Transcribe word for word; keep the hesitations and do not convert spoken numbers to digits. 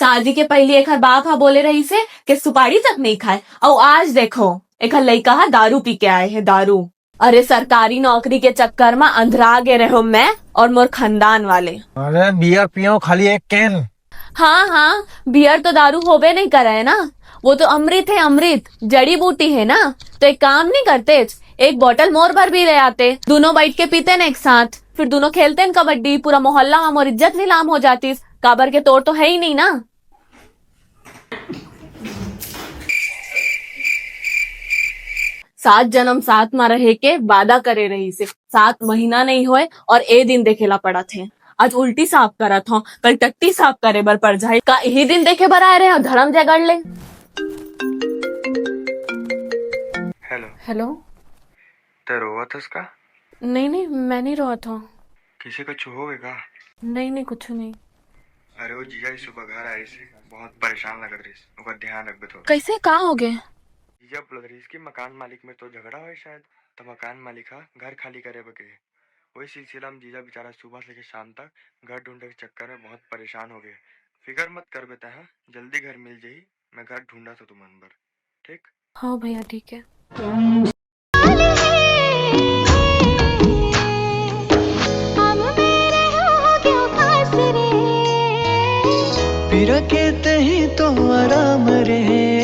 शादी के पहिली एखर बाप ह बोले रहिसे के सुपारी तक नइ खाय, अउ आज देखो एखर लइका ह दारू पी के आए हे, दारू। अरे, सरकारी नौकरी के चक्कर म अंधरा गे रहे हो मैं और मोर खानदान वाले। अरे, बियर पियो खाली एक कैन। हाँ हाँ, बियर तो दारू होबे नइ करे ना, वो तो अमृत हे, अमृत जड़ी बूटी हे ना। तो एक काम नइ करते, एक बोतल मोर बर भी ले आते, दूनों बइठ के पीते न एक साथ, फिर दूनों खेलते न कबड्डी, पूरा मोहल्ला म मोर इज्जत नीलाम हो जातिस, काबर के तोर तो हे ही नइ ना। सात जनम साथ म रहे के वादा करे रहिसे, सात महीना नइ होय और ए दिन देखे ला पड़त हे। आज उल्टी साफ करत हव, कल टट्टी साफ करे बर पड़ जाही। का इही दिन देखे बर आए रहे हव धर्म जगड़ ले? हेलो। हेलो। तैं रोवत हस का? नहीं नहीं, मैं नहीं रोवत हव। किसे कुछ होगे का? नहीं नहीं, कुछ नहीं। अरे, वो जीजा जी सुबह घर आए रहिस, बहुत परेशान लगत रहिस, ओकर ध्यान रखबे थोड़ा। कैसे, का होगे? जीजा बोलत रहिस कि मकान मालिक में तो झगड़ा होय शायद, तो मकान मालिक ह घर खाली करे बर कहे। वही सिलसिला में जीजा बेचारा सुबह से लेके शाम तक घर ढूंढे के चक्कर में बहुत परेशान होगे। फिकर मत करबे तैं, हाँ, जल्दी घर मिल जाही, मैं घर ढूंढत हव तुमन बर, ठीक? हाँ भैया, ठीक है। पीरा के तही तो आराम रे।